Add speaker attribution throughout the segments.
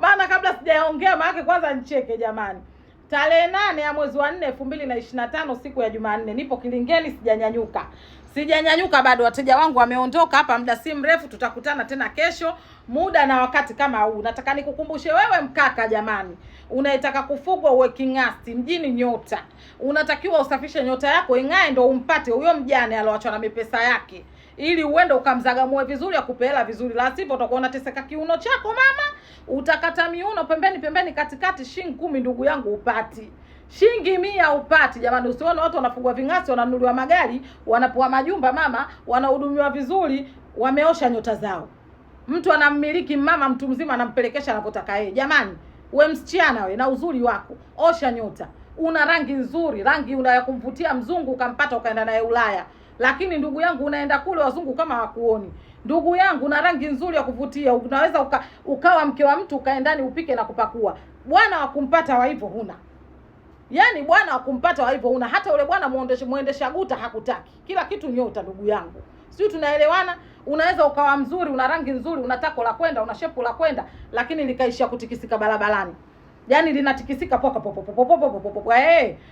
Speaker 1: Maana kabla sijaongea maana kwanza nicheke jamani. Tarehe 8 ya mwezi wa 4 2025, siku ya Jumanne, nipo Kilingeni, sijanyanyuka. Sijanyanyuka bado, wateja wangu wameondoka hapa muda si mrefu, tutakutana tena kesho muda na wakati kama huu. Nataka nikukumbushe wewe mkaka, jamani, unayetaka kufugwa uwe king'asti mjini nyota, unatakiwa usafishe nyota yako ing'ae, ndo umpate huyo mjane aloachwa na mipesa yake, ili uende ukamzagamue vizuri, akupe hela vizuri, la sivyo utakuwa unateseka kiuno chako mama, utakata miuno pembeni pembeni, katikati, shilingi 10 ndugu yangu upati shilingi 100 upati. Jamani, usione watu wanafugwa ving'asi, wananunuliwa magari, wanapewa majumba mama, wanahudumiwa vizuri, wameosha nyota zao. Mtu anammiliki mama, mtu mzima anampelekesha anapotaka yeye. Jamani, we msichana we na uzuri wako, osha nyota. Una rangi nzuri, rangi una ya kumvutia mzungu, ukampata ukaenda naye Ulaya. Lakini ndugu yangu unaenda kule wazungu kama hawakuoni. Ndugu yangu una rangi nzuri ya kuvutia, unaweza ukawa mke wa mtu ukaendani upike na kupakua. Bwana wa kumpata wa hivyo huna. Yaani bwana wa kumpata wa hivyo huna. Hata yule bwana muendesha guta hakutaki. Kila kitu nyota ndugu yangu. Sio, tunaelewana? Unaweza ukawa mzuri, una rangi nzuri, una tako la kwenda, una shepu la kwenda, lakini likaishia kutikisika barabarani. Yaani linatikisika poka popo popo popo popo popo.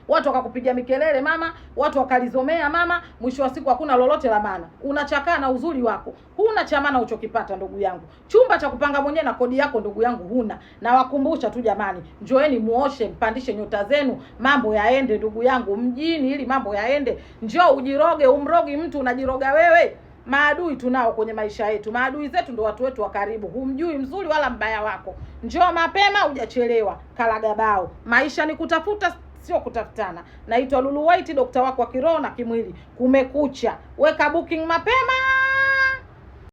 Speaker 1: Watu wakakupigia mikelele mama, watu wakalizomea mama, mwisho wa siku hakuna lolote la maana. Unachakaa na uzuri wako. Huna cha maana uchokipata ndugu yangu. Chumba cha kupanga mwenyewe na kodi yako ndugu yangu huna. Na wakumbusha tu jamani, njoeni muoshe, mpandishe nyota zenu, mambo yaende ndugu yangu mjini, ili mambo yaende. Njoo ujiroge, umrogi mtu unajiroga wewe. Maadui tunao kwenye maisha yetu. Maadui zetu ndo watu wetu wa karibu. Humjui mzuri wala mbaya wako. Njoo mapema hujachelewa. Kalagabao. Maisha ni kutafuta sio kutafutana. Naitwa Lulu White, dokta wako wa kiroho na kimwili. Kumekucha. Weka booking mapema.